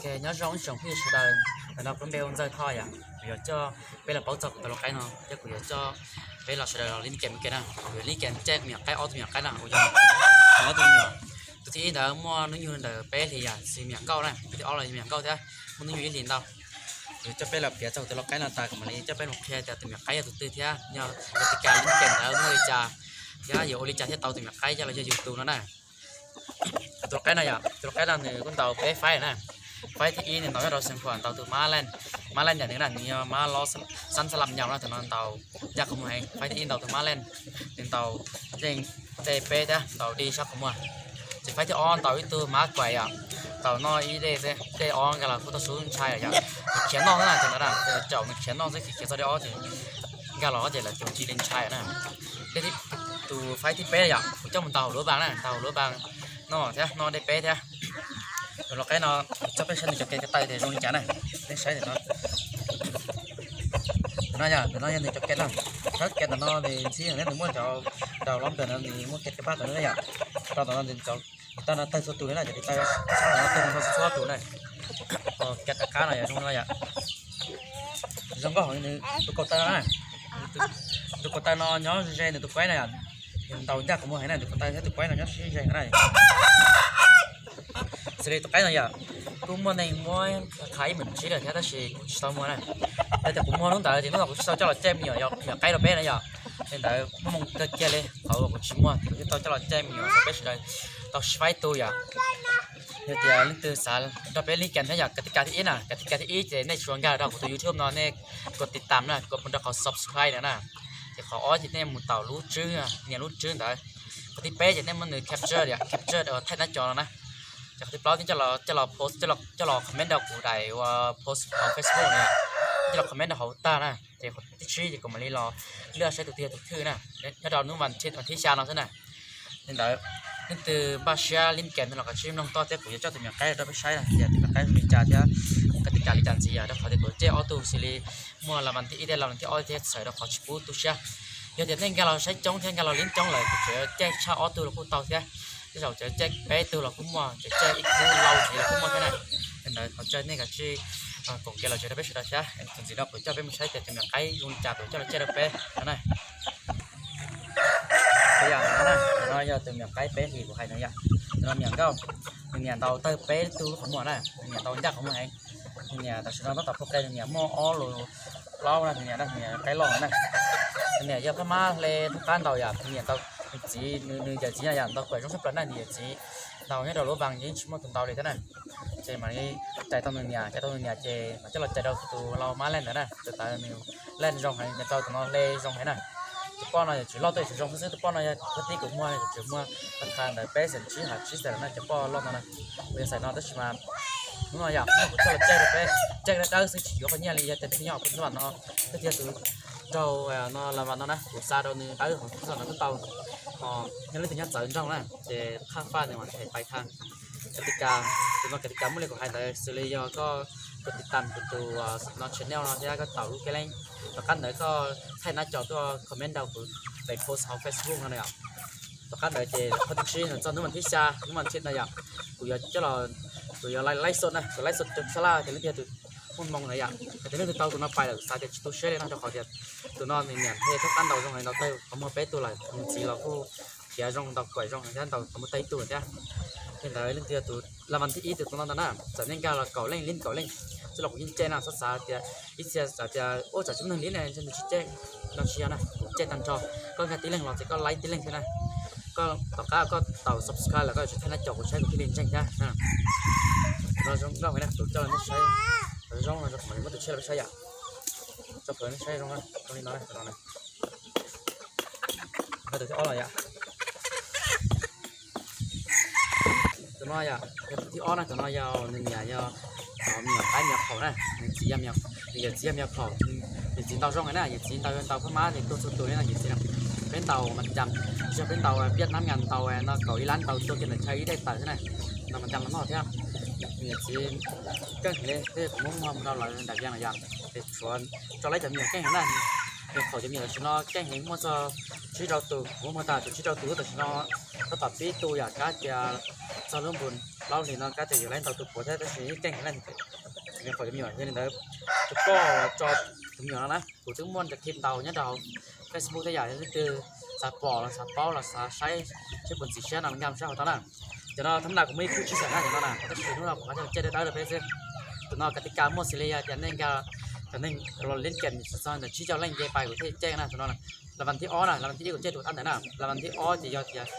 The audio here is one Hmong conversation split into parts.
Nyob zoo ib tsoom phooj ywg sawv daws, ntawm no kuv npe hu Ntxawg Thoj yom, kuv yuav coj peb los paub txog kuv tus lau qaib no, thiab kuv yuav coj peb los sawv daws los lib kem ua ke na. Kuv yuav lib kem coj me nyuam qaib, ob tug me nyuam qaib no ua yog ob tug me nyuam. Tus thib ib ntawd muaj hnub nyoog li ntawm peb hlis yom, xws me nyuam nkauj na. Tus thib ob los yog me nyuam nkauj thiab, muaj hnub nyoog ib hlis ntau. Kuv yuav coj peb los piav txog kuv tus lau qaib no tas kuv mam li coj peb mus qhia tias tus me nyuam qaib yog tus twg thiab yog kav tis kas lib kem ntawd muaj li cas, thiab yuav ua li cas thiaj tau tus me nyuam qaib coj los yog yus tus no na. Tus lau qaib no yom, tus lau qaib no nws kuj ntaus peb faib na. Faib thib ib nws ntaus nyob rau Xeev Khuam, ntaus tus Mab Leej. Mab Leej yom, nws na nws yog Mab Lob Xab Xab Laj Nyaus na, tus no ntaus ncaj qhov muag heev. Faib thib ib ntaus tus Mab Leej, nws ntaus yeej tej peb thiab ntaus dib sab qhov muag. Ces faib thib ob ntaus ib tug Mab Kuam yom, ntaus noj ib dej xwb, dej ob nkag los kuj tau sub ntshai yom. Nws khiav noj xwb na, tus ntawd na, caum nws khiav noj xwb, khiav txog dej ob ces nkag los ces lawv cov tsis li ntshai na. Dej tus faib thib peb yom, kuv coj mus ntaus hauv lub vas na, ntaus hauv lub vas no thiab noj dej peb thiab. Tus lau qaib no coj peb saib nws cov ke ko taw tias zoo li cas na. Nej saib ntawm no, tus no yom, tus no yog nws cov ke no. Thawb ke ntawm no nws ntxhib heev thiab nws muaj cov daus lob npawg no nws muaj ke ke pab ntawm no yom. Rau ntawm no nws cov tis taw no tawg txhua tus li na, cov tis taw sab ntawm no tawg txhua txhua tus na. Ke rov qab no yom, zoo no yom. Zoo nkauj heev nws tus kaum taw no na. Tus kaum taw no nyob ze nws tus kuaib no yom. Nws ntaus ncaj qhov muag heev na, tus kaum taw thiab tus kuaib no nyob sib ze heev na. Xws li tus qaib no yom, kuj muaj neeg muab qha ib meem tsib lawm thiab tab sis kuv tsis tau muag na. Yog tias kuv muag hnub ntawd ces hnub no kuv tsis tau coj los caij me nyuam, me nyuam qaib rau peb na yom. Li ntawd muaj moo kawg kiag li, qhov uas kuv tsis muag ces kuv thiaj tau coj los caij me nyuam rau peb sawv daws tau saib tu yom. Yog tias leej twg xav nrog peb lib kem thiab yom, kav tis kas thib ib na, kav tis kas thib ib ces nej tsuas nkag rau kuv tus YouTube no nej kos tis tas na, kos mus rau qhov subscribe na. Ces qhov ob ces nej mus taus lub tswb, nias lub tswb ntawd. Qhov thib peb ces nej muab nws capture yom, capture thaij nab co no na. Ces qhov thib plaub nej coj los post, coj los comment rau kuv daim ua post hauv Facebook na yom. Coj los comment rau hauv tag na. Ces qhov thib tsib ces kuv mam li los lwaj saib tus twg yog tus thwj na. Nyob rau hnub vas thib, vas thib xya no xwb na. Li ntawd, leej twg npaj siab lib kem no los kav tsij mloog toj thiab kuv yuav coj tus me nyuam qaib rau peb saib na, tias tus me nyuam qaib zoo li cas thiab kav tis kas li cas ntxiv yom, rau qhov tias kuv caij ob tug xws li muaj las vas thib ib thiab las vas thib ob thiab txhawm rau qhov tsis pub tu siab. Yog tias nej nkag los saib coob thiab nkag los lib coob lawm kuv tseem caij tshaj ob tug los kuj tau thiab. Tej zaum tseem caij peb tug los kuj muaj, tseem caij ib khub lau ntxiv los kuj muaj thiab na. Li ntawd thov caw nej kav tsij koom kev los tsev rau peb sawv daws thiab. Txuas ntxiv no kuv coj peb mus saib tias tus me nyuam qaib zoo li cas kuv coj los caij rau peb no na. Tus yam no na, no yog tus me nyuam qaib peb hlis kuv hais no yom. Tus no me nyuam nkauj, nws niam ntaus tawg peb tug lub qhov muag na, nws niam ntaus ncaj qhov muag heev. Nws niam tam sim no tab tom pub qe, nws niam muaj ob lus plaub na, nws niam, nws niam qaib loj na. Nws niam yog phab mab hle thoob qab ntaus yom, nws niam ntaus, nws txiv, nws yawm txiv no yom, ntaus kuam zoo tshaj plaws na, nws yawm txiv ntaus nyob rau lub vas yeej tsis muaj tus ntaus li thiab na. Ces mam li cais tau nws niam, cais tau nws niam ces mam coj los cais rau tus lau mab leej ntawd na, tus tawv nws leej zoo heev, nws rau tus no hle zoo heev na. Tus poj no yawm txiv loj tuaj tsis zoo xwb xwb, tus poj no yog tib kuv muag, tsis muag, qha ntawd peb xees tsib ha tsib xees na, cov poj loj no na. Kuv yog xees no tab sis mas hnub no yom, kuv coj los caij rau peb, caij dawb dawb xwb tsis yuav qhov nyiaj li, yog tias nej nyob pub xab vam no, twb tiag tus nraug no las vas no na, kuv xa rau nws dawb hauv xab vam no twb tau. Nyob leej twg nyob txawv nroog na ces qhaj faj nws mas them pais tha. Kav tis kas, tus no kav tis kas muaj li kuv hais ntawd, xws li yog koj kos tis tas kuv tus no channel no thiab koj taus lub keb leeb, tom qab ntawd koj thaij nab co tuaj comment rau kuv daim post hauv Facebook no na yom. Tom qab ntawd ces qhov thib tsib txog hnub vas thib xya, hnub vas thib no yom, kuv yuav coj los, kuv yuav live show na, kuv live show rau sab laj tias leej twg yog tus muaj moo na yom, hais tias leej twg tau tus no pais lawm xav tias tsis tu siab li no rau qhov tias tus no nws niam hle thoob qab ntaus zoo heev, ntaus tawg qhov muag peb tug lawm, nws txiv los kuj khiav zoo, ntaus kuam zoo thiab, ntaus qhov muag tawg ib tug thiab. Li ntawd leej twg yog tus las vas thib ib tus tus no ntag na, txawm nej nkag los kaum leej li kaum leej, txij los kuv yeej caij na, txhob xav tias ib txhia xav tias ua tsam tsis muaj neeg li ne ntshe nws tsis caij, no tsis yog na, kuv caij tag nrho. Koj nkag tib leeg los ces koj laib tib leeg thiab na. Koj tom qab koj taus subscribe los koj tsis thaij nab co kuv saib kuv thiaj li ntseeg thiab. No zoo nkauj heev na, kuv coj los nej saib, zoo no kuv mam li muab tus tshiab los saib yom. Tso plhuav nej saib zoo, zoo li no, tus no na. Tus thib ob los yom. Tus no yom, yog tus thib ob na, tus no yog nws niam yog me nyuam qaib me nyuam khaum na, nws txiv yog, nws yawm txiv yog me nyuam khaum, nws txiv ntaus zoo na, yawm txiv ntaus yog ntaus phab mab nws tuag txhua tus li no yawm txiv na. Peb ntaus mas cas, tsis yog peb ntaus Vietnam ngas ntaus no kaum ib lab ntaus tuag kiag ntawm chaw ib daim tawm xwb na, ntaus mas cas los noj thiab. Nws yawm txiv keej li, tej kuv muab muag mus rau lawv nram Vias no yom, es tshuav tso laib cov me nyuam keej na. Me nyuam khaum cov me nyuam tam sim no keej heev muaj txog tsib rau tus, kuv muab muag tas tshuav tsib rau tus tam sim no, tab tom pib tu yam kab tias txog lub npus plaub hlis no kab tes yuav laib ntaus tus puav thiab, tab sis yeej keej heev na. Nyuam qhuav cov me nyuam yog li ntawd, tus koj uas tso tus me nyuam no na, kuv twb muaj nws clip ntaus nyob rau Facebook thiab yom, leej twg xav pom los xav paub los xav saib seb puas ntxim siab no nkag saib hauv tau na. Cov no thab nas kuv muaj ib khub tsib xeem na cov no na, tab sis hnub no kuv qhov coj caij dawb dawb rau peb xwb. Tus no kav tis kas muaj xws li yog tias nej nkag, cov neeg los lib kem txog ntawm tsib caug leej nce pais kuv thiaj caij na tus no na. Las vas thib ob na, las vas thib ib kuv caij tus tab ntawd na, las vas thib ob ces yog tias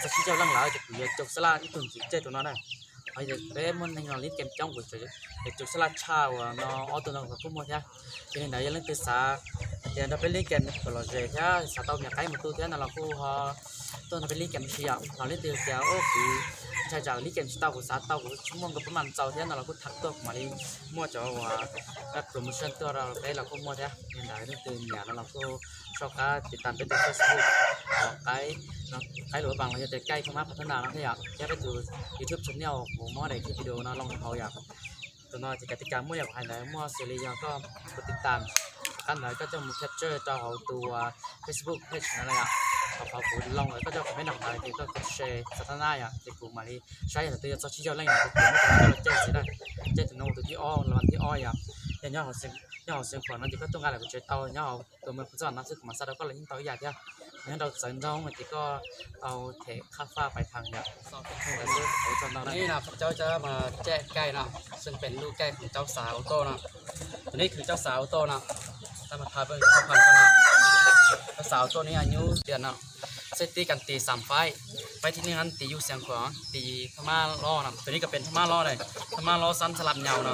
txog tsib caug leej lawm ces kuv yuav caum xab laj ib tug ntxiv caij tus no na. Ho yog peb muaj neeg los lib kem coob kuv yuav caum xab laj tshaj uas no ob tug no kuv kuj muaj thiab. Yog li ntawd yog leej twg xav hais tias nrog peb lib kem kom lom zem thiab xav tau me nyuam qaib mus tu thiab no los kuj ho tuaj nrog peb lib kem si yom. Ho leej twg tias ub kuv ntshai tsam lib kem tsis tau, kuv xav tau kuv tsis muaj nkaus pab mas ntxaus thiab no los kuj tham tuaj kuv mam li muaj cov uas promotion tuaj rau peb los kuj muaj thiab. Yog li ntawd leej twg nyiam no los kuj soj qab tiv tam peb tus Facebook, qaib, qaib luam vas los yog tias kaij Phab Mab Phav Thab Nas no thiab yom, thiab peb tus YouTube channel kuv muab daim video no loo hauv yom. Tus no ces kav tis kas muaj yog kuv hais ntawd muaj xws li yog koj tiv tam, tom qab ntawd koj coj mus capture rau hauv tus Facebook page no na yom. Thaum qhov kuv loo lawm koj coj kuv peb nram ntawd ces koj share xav thab nab yom, ces kuv mam li saib yog tus twg yuav txog tsib caug leej yom, kuv mam coj los caij ntxiv na. Caij tus no ua tus thib ob, las vas thib ob yom. Yog nyob hauv, nyob hauv Xeev Khuam no ces koj tuaj nqa lawm kuv tsev tau, nyob hauv tus me phun txoj no xwb kuv mam xa rau koj los yeej tau ib yam thiab. Nyob rau txawv nroog no ces koj tau them khaj faj pais thaj yom. Xwb hauv tso ntau na. Tus no kuv coj caij no, xwb pem lub caij kuv coj xav auto no. Tus no kuv coj xav auto no, tab mas pha peb coj pha no. Coj xav auto no ayu tias no, xwb tib kas tis xam faib, faib thib neej hab tis yug Xeev Khuam tis Phab Mab Loj no. Tus no kuj pem Phab Mab Loj na, Phab Mab Loj xab xa lab nyaus no.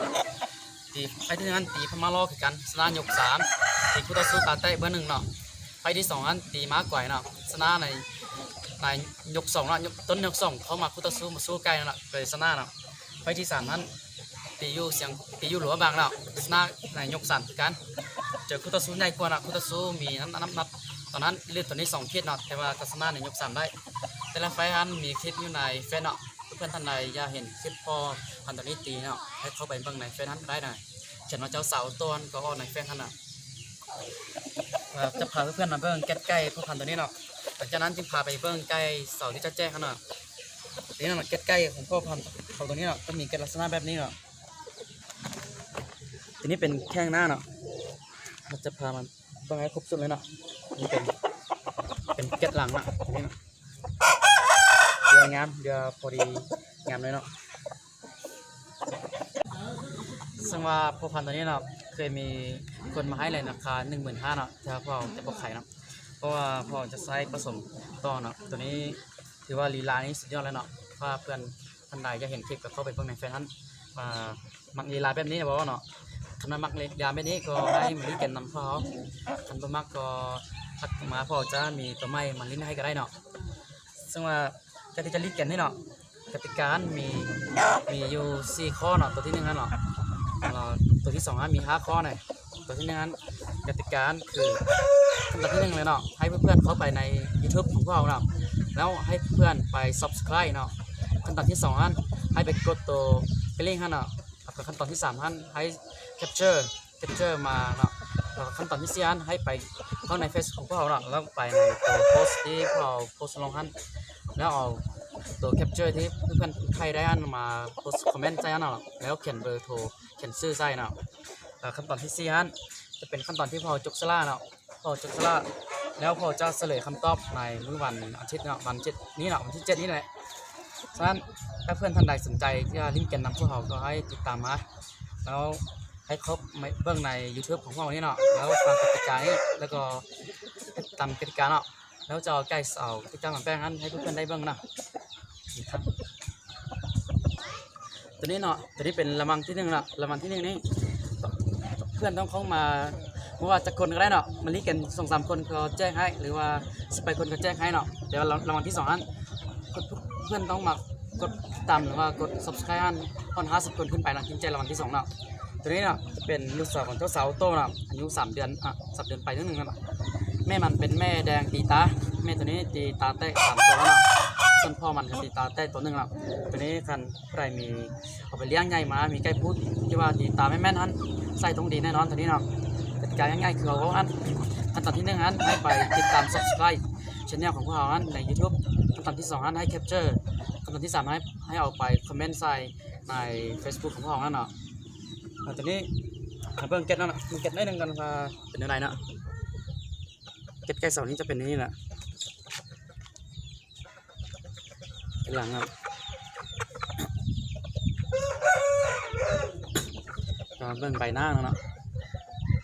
Tis faib thib neej hab tis Phab Mab Loj kws kas xab nab nyuj xam, tis khub tau xub tas tej npawb neeg no. Faib thib xoom hab tis Mab Kuaim no, xab nab nyuj xoom no, tub nyuj xoom qhov mas khub tau xub mus xub kaij no, xab nab no. Faib thib xam hab tis yug luav npaas no, xab nab nyuj xam kws kas, ces khub tau xub nyaij kuaj no, khub tau xub mis nab nab tom nab lwj tus no xoom khib no, tes mas tau xab nab nyuj xam dai. Tej lab faib hab mis khib nyuj nais fej no, tus phaj thaj nais yog hem khib phoj pham ntawm no tis no, hab khaub pais npeej nais fej hab dai na. Tsam no cov xav auto ko nais fej hab na. Coj pha peb pheej no npeej kaij kaij phoj pham ntawm no, tom caj nab yeej pha peb npeej kaij xaus tib coj caij hab no. Tus no kaij kaij phoj pham hauv tus no koj mis kaij las xab nab npawb neeg no. Tus no pem kheej nab no, coj pha npeej kub xub le no, pem kaij las no, tus no, ua nyam, ua pha di nyam le no. Xeeb vas phoj pham ntawm no, kws mis khuam mas haib le no kha neeg mws hab no, tag phoj cov poj khais no, phoj phoj cov xaib pab xoom toj no, tus no thwv vas li las no xwb yog le no, phaj pheej thaj nais yog hem khib kws khaub pais npeej nais fej hab. Mam li las npawb neeg no, khav mas mam li yas npawb neeg ko hab mam li kev nam phoj hauv, khav npawb mab ko, mas phoj cab mis tus maij mam li naj haib koj dai no. Xeeb vas cov tib cov li kev neeg no, kav tis kas hab mis yug xib khob no, tus thib neej hab no, tus thib xoom hab mis hab khob na, tus thib neej hab, kav tis kas hab kws khaj tas thib neej le no, hab pheej khaub pais nais YouTube khoom phoj hauv no, lawm hab pheej pais subscribe no, khaj tas thib xoom hab hab pais kod tus kab link hab no, khaj tas thib xam hab hab capture, capture mas no, khaj tas thib xib hab hab pais khaub nais Facebook khoom phoj hauv no, lawm pais nais tus post tib phoj post loo hab, lawm tus capture tib pheej khaij dai hab mas post comment xaij hab no, lawm kheem npawb thau, kheem xwb xaij no. Khaj tas thib xib hab, ces pem khaj tas tib phoj caum xab laj no, phoj caum xab laj, lawm phoj cab xav lem khaj tob nais lub vas thib, vas thib nib no, vas thib ceb nib le. Xab, hab pheej thaj nais xoom cai thiab li kev nam phoj hauv ko hab tiv tam hab, lawm hab khaub npeej nais YouTube khoom phoj hauv nib no, lawm faj kav tis kas, lawm ko tiv tam kav tis kas no, lawm coj kaij xaus tib cab mas npeej hab hab pheej pheej dai npeej no. Tus nib no, tus nib pem las vas thib neej, las vas thib neej nib, pheej toob khoob mas, muab vas tsa khon ko dai no, mam li kev xoom xam khon ko caij haib, lawm vas xib pais khon ko caij haib no, ces las vas thib xoom hab, pheej toob mas kod tiv tam lawm vas kod subscribe hab, hab hab xib khon khwb pais no ces caij las vas thib xoom no. Tus nib no ces pem lug xaus khoom cab xav auto no, ayu xam dwb, xam dwb pais thib neej no. Mej mas pem mej dees tiv tav, mej tus nib tiv tav tej xam tua no, xab phoj mas tiv tav tej tua neej no. Tus nib khaj pais mis, hauv pem liab nyaij mas mis kaij pub, ces vaj tiv tav mej mej hab, xaij toob di nej no tus nib no. Kav tis kas nyaij kws hauv hab, khaj tas thib neej hab hab pais tiv tam subscribe channel khoom phoj hauv hab nais YouTube, khaj tas thib xoom hab hab capture ขั้นตอนที่สามให้ให้เอาไปคอมเมนต์ใส่ใน Facebook ของพวกเรานั่นเนาะ อ่า ตัวนี้ อ่า เบื้องเก็ตนั่นน่ะ เบื้องเก็ตนิดนึงกันว่าเป็นอะไรเนาะ เก็ตใกล้เสานี้จะเป็นอย่างนี้แหละ เป็นหลังครับ ก็เบื้องใบหน้าเนาะ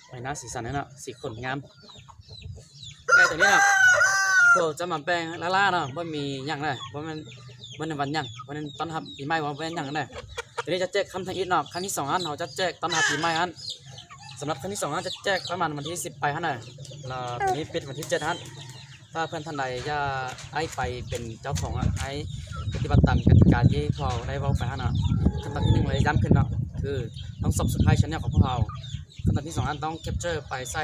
ใบหน้าสีสันเนาะ สีขนงาม ใกล้ตัวนี้เนาะ พวกจะมาแป้งล่าๆเนาะ บ่มีหยังเลย บ่แม่น บ่แม่นวันหยัง บ่แม่นต้อนรับปีใหม่ บ่แม่นหยังเลย ตัวนี้จะแจกครั้งทำอิฐเนาะ ครั้งที่สองอันเราจะแจกต้อนรับปีใหม่อัน สำหรับครั้งที่สองอันจะแจกประมาณวันที่สิบไปฮะนะ แล้วตัวนี้ปิดวันที่เจ็ดฮะ ถ้าเพื่อนท่านใดอยากให้ไปเป็นเจ้าของอะ ให้ปฏิบัติตามกติกาที่พวกเราได้บอกไปฮะเนาะ ขั้นตอนที่หนึ่งเลยย้ำขึ้นเนาะ คือต้อง subscribe channel ของพวกเรา ขั้นตอนที่สองอันต้อง capture ไปใส่